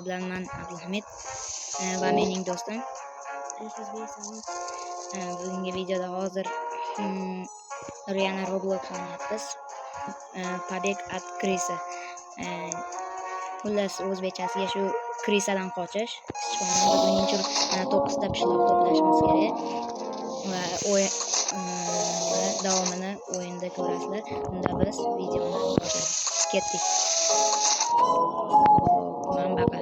Bilan man Abdulhamid va mening do'stim. Bugungi videoda hozir yana Roblox o'ynayapmiz. Побег от Крысы. Xullas, o'zbekchasiga shu krisadan qochish. Sichqonni biz buning uchun 9 ta pishloq to'plashimiz kerak. Va va davomini o'yinda ko'rasizlar. Unda biz videoni boshladik. Ketdik. Man baqa.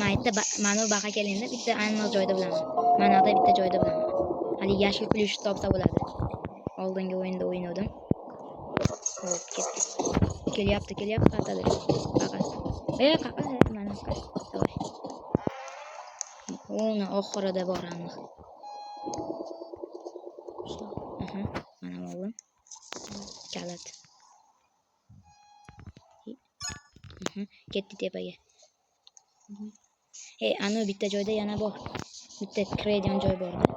Man bitta manu baqa kelganda bitta aniq joyda bilaman. Manada bitta joyda bilaman. Hali yashil ключ topsa bo'ladi. Oldingi o'yinda o'ynadim. Hop, ketdik. Kelyapti, kelyapti qayerdadir. Baqa. Qaqa, mana baqa. Давай. Uni oxirida bor aniq. Aha, mana oldim. Kalit. Aha, ketdi tepaga. Hey, anu bitta joyda yana bor. Bitta kiradigan joy bor-da.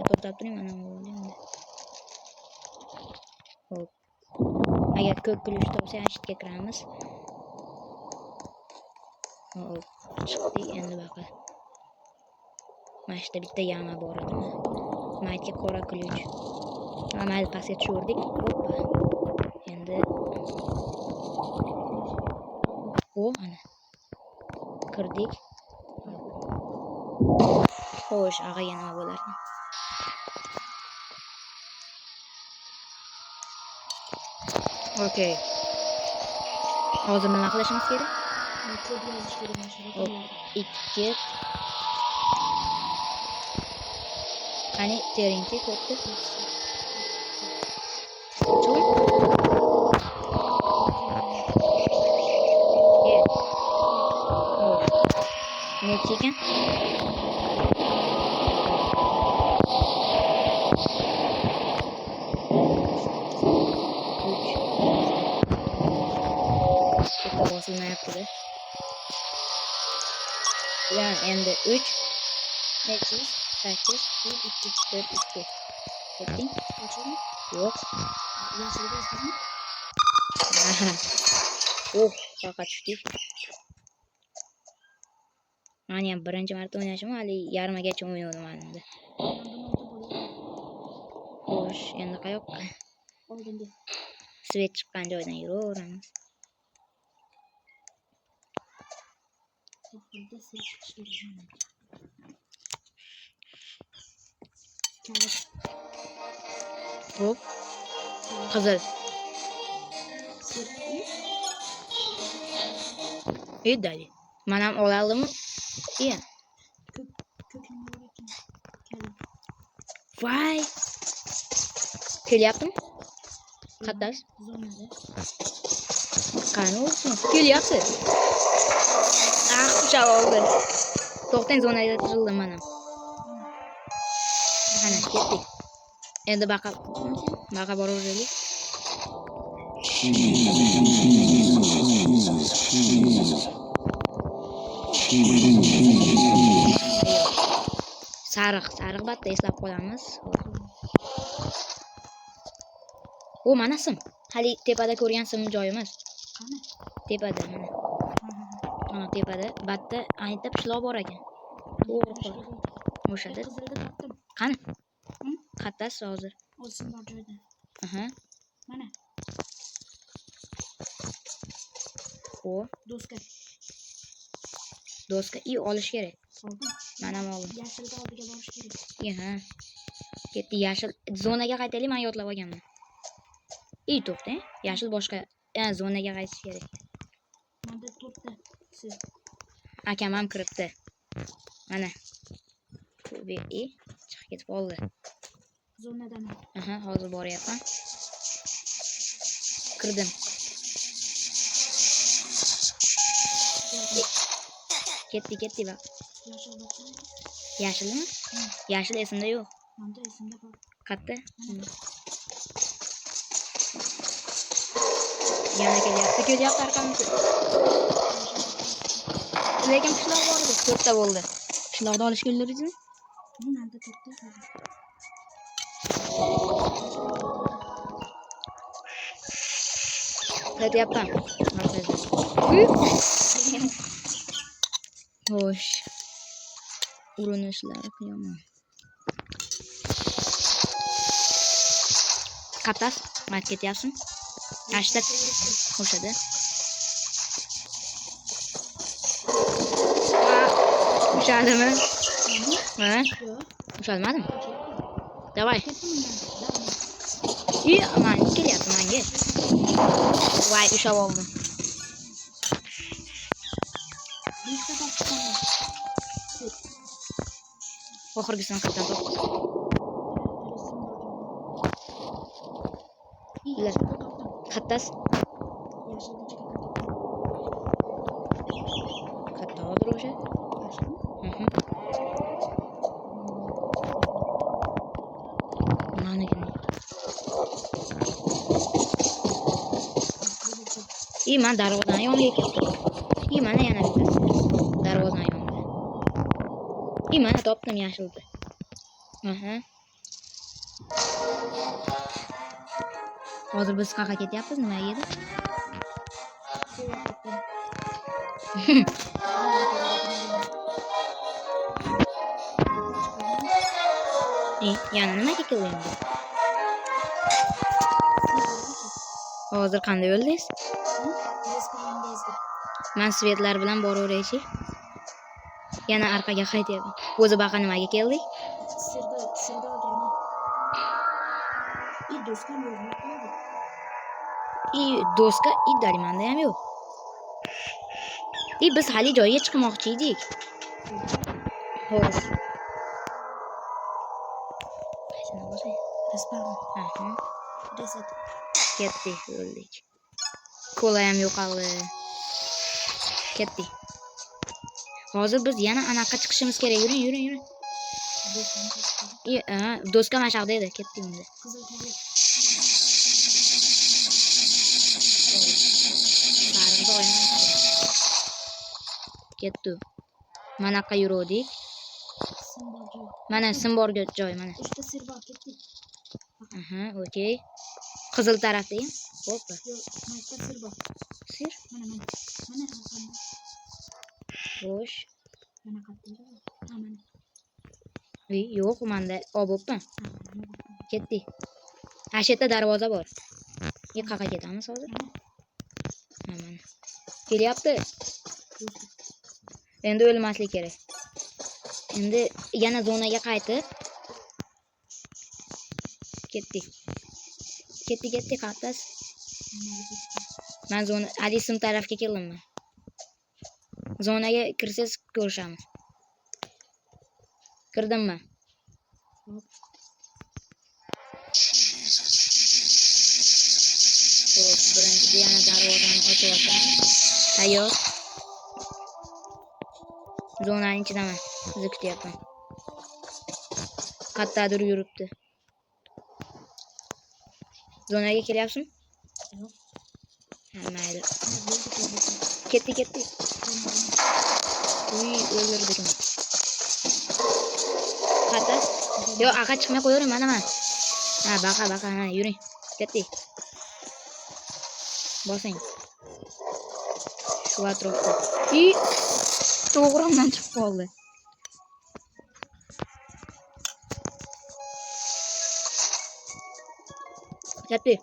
To'xtab turing, mana endi. Hop. Agar ko'k ключ topsa, ana shu yerga kiramiz. Hop, chiqdik endi baqa. Mana shu yerda bitta яма bor edi. Mana yerga qora ключ. Ha, mayli, pastga tushirdik. Hoppa. Endi o, ana. Kirdik. Xo'sh, ag'aga nima bo'larkan? Okey. Hozir nima qilishimiz kerak? Kod yozish kerak mana shu Hop. raqamlarga. 2. Qani, teringchi kodni. Chun. E. Hop. Nechi ekan? Uch. Bitta bosilmayapti-da. Yani endi 3 nechi? 8 4 2. 4 2. Ketding? Ochildimi? Yo'q. Yashilga bosdingmi? Oh, baqa tushdik. Mani ham birinchi marta o'ynashim, hali yarmigacha o'ynadim endi. Xo'sh, endi qayoqqa? Oldinga. Свет chiqqan joydan yuraveramiz. Oxirida свет chiqishi kerak manimcha. Kalit. Hop, qizil. Свет. Ey, dali. Man ham oladimmi? Iya. Ko'k nima bor ekan? Kalit. Voy. Kelyaptimi? Qayerdasiz? Zonada. Qani o'zi? Kelyapti. Ah, ushlab oldi. To'xtang, zonaga tirildim mana. Ana, ketdik. Endi baqa baqa boraveraylik. Sariq, sariq batta eslab qolamiz. O, mana sim. Hali tepada ko'rgan sim joyimiz. Qani? Tepada mana. Ha, ha, ha. Mana tepada batta ayniqda pishloq bor ekan. To'g'ri. O'shada. Qizilni topdim. Qani? Hı? Qayerdasiz hozir? Olsin bor joyda. Aha. Mana O, doska. doska i olish kerak. Oldim. Men ham oldim. Yashilni oldiga borish kerak. I, ha. Ketdi yashil. Zonaga qaytaylik, men yodlab olganman. I, to'xtang. Yashil boshqa, zonaga qaytish kerak. Menda to'rtta свет. Akam ham kiribdi. Mana. I, chiqib ketib qoldi. Zonadaman. Aha, hozir boryapman. Kirdim. Keldim. Ketdi, ketdi bak. Yashil botdan. Yashilmi? Yashil esimda yo'q. Menda esimda bor. Qayerda? Mana. Yana kelyapti, kelyapti arqamizda. Lekin pishloq bor edi. 4 ta bo'ldi. Pishloqni olishga ulgurdingizmi? Menda to'rtta. Hozir. Qaytyapman. Orqangizdan. Xo'sh. Urinishlari yomon. Qattas, mayt ketyapsan. Ashta qo'shadi. Ushadimi? Ha? Ushalmadim. Давай. I, man kelyapti manga. Voy, ushlab oldim. Oxirgisini qayerdan topdik? Qattas. Katta hozir o'sha. Manikini. I, man darvozani yoniga keldim. I, mana yana bittasi. Darvozani yonida. I, mana topdim yashilni. Aha. Hozir biz qayerga ketyapmiz? Nimaga edi? Yana nimaga keldi endi? Hozir qanday o'ldingiz? Man svetlar bilan boraveraychi. Yana orqaga qaytyapman. O'zi baqa nimaga keldik? Sirda olganman. I doskam yo'q, nima qiladi? I doska i darimanda ham yo'q. I biz hali joyga chiqmoqchi edik. Xo'sh. Qaysini bosay? Respawn. Aha. Reset. Ketdik, o'ldik. Kola ham yo'qoldi. Ketdik. Hozir biz yana anaqa chiqishimiz kerak. Yuring, yuring, yuring. I, aha, doska mana shu yoqda edi. Ketdik unda. Qizil tagi. Sariqni olmaymiz. Ketdi. Mana yoqqa yuruvdik. Sim bor joy. Mana sim bor joy mana. Uchta sir bor, ketdik. Aha, okey. Qizil tarafdayim. Hoppa. Yo'q, mana uchta sir bor. Sir. Mana mana. Mana orqamda. Xo'sh. Mana qayerda? Ha, mana. Uy, yo'q, menda olib bo'pman. Ha, mana bor. Ketdik. Ha, shu yerda darvoza bor. I, qayerga ketamiz hozir? Mana. Ha, mana. Kelyapti. Do'stlar. Endi o'lmaslik kerak. Endi yana zonaga qaytib ketdik. Ketdik, ketdik, qattas. Nimaga ketdik? Men zona hali sim tarafga keldim men. Zonaga kirsangiz ko'rishamiz. Kirdim men. Hop. Xo'p, birinchida yana darvozani ochib olsam. Tayyor. Zonaning ichidaman. Sizni kutyapman. Qayerdadir yuribdi. Zonaga kelyapsizmi? Yo'q. Ha, mayli. Mana bo'ldi, bo'ldi. Ketdik, ketdik. Mana, Uy, o'ldirdik uni. Qattas. Yo'q, aqa chiqmay qo'yavering, mana man. Ha, baqa, baqa, ha, yuring. Ketdik. Bosing. Shu atrofda. I, to'g'rimdan chiqib qoldi. Ketdik.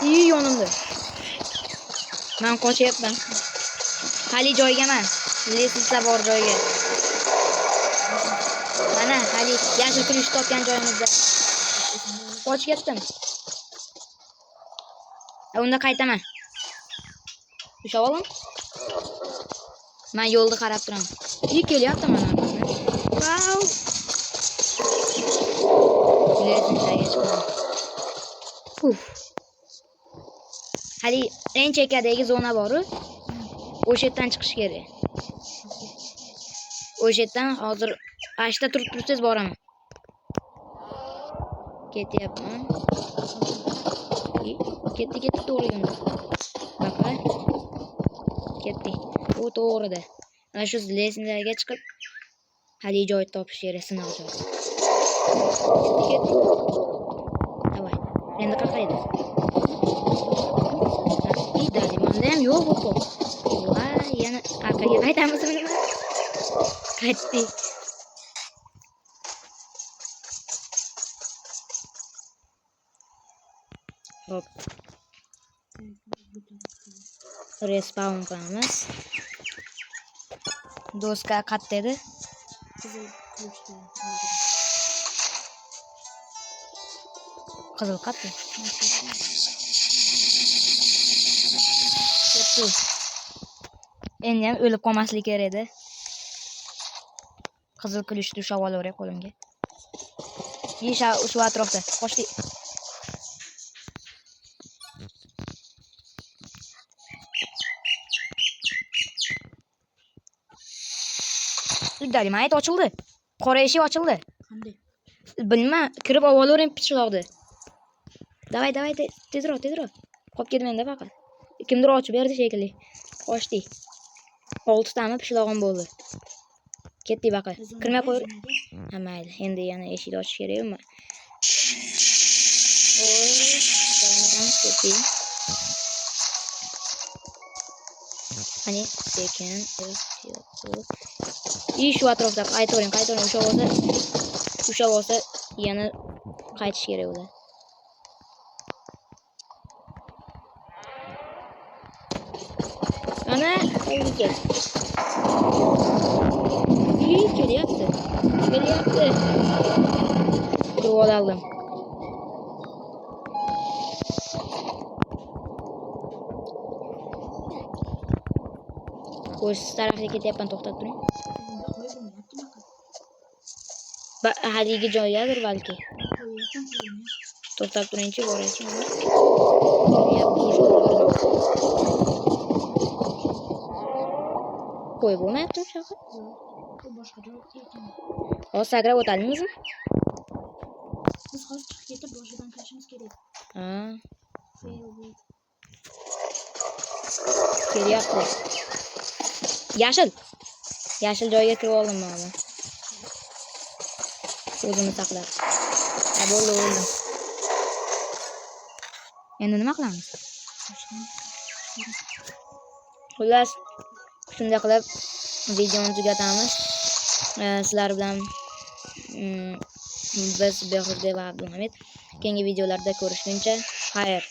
I, yonimda. Men qochyapman. Hali joygaman. Lestnitsa bor joyga. Mana hali yashil kulish topgan joyimizda. Qochib ketdim. Unda qaytaman. Ushlab oling. Men yo'lni qarab turaman. I, kelyapti mana. Vau. Lestnitsaga chiqdim. Uf. Hali eng chekkadagi zona bor-u. O'sha yerdan chiqish kerak. O'sha yerdan hozir ashta turib tursangiz boraman. Ketyapman. Ketdi, ketdi to'g'riga unda. Baqa. Ketdik. U to'g'rida. Mana shu lestnitsaga chiqib hali joy topish kerak, siniq joy. Ketdi, ketdi. Давай. Endi qayerga edi? ham yo'q bu. Voy, yana orqaga qaytamizmi nima? Qaytdik. Hop, respawn qilamiz. Doska qayerda edi? Qizil ключ da. Qizil qayerda? Ketdi. Endi ham o'lib qolmaslik kerak edi. Qizil ключ ni ushlab olaveray qo'limga. Isha shu atrofda. Qochdik. Dynamite ochildi. Qora eshik ochildi. Qanday? Bilma, kirib olavering pichloqni. Давай, давай, tezroq, tezroq. Qolib ketmangda faqat. Kimdir ochib berdi shekilli. Qochdik. Oltitami pishlog'im bo'ldi. Ketdik baqa. Kirmay qo'y. Ha, mayli. Endi yana eshikni ochish kerakmi? Oy, ketdik. Qani, sekin. Yo'q. И shu atrofda qaytavering, qaytavering. Ushlab olsa, ushlab olsa yana qaytish kerak bo'ladi. Ana, o'ldi. И kelyapti. Kelyapti. Turib oldim. Xo'sh, siz tarafga ketyapman, to'xtab turing. Unda qo'yib bo'lmayapti baqa. Haligi joydadir balki. Qo'yyapman, qo'yilmayapti. To'xtab turingchi, boraychi. Kelyapti, уже ko'rdim. Qo'yib bo'lmayapti o'sha yoqqa. Yo'q. U boshqa joyda ekan. Hozir sakrab o'tadingizmi? Biz hozir chiqib ketib boshidan kirishimiz kerak. Ha, Fail bo'ldi. kelyapti. Yashil. Yashil joyga kirib oldim mana. O'zimni saqlab. Ha, bo'ldi, bo'ldi. Endi nima qilamiz? Xullas, shunday qilib videoni tugatamiz. Sizlar bilan biz Behruzbek va Abdulhamid. Keyingi videolarda ko'rishguncha xayr.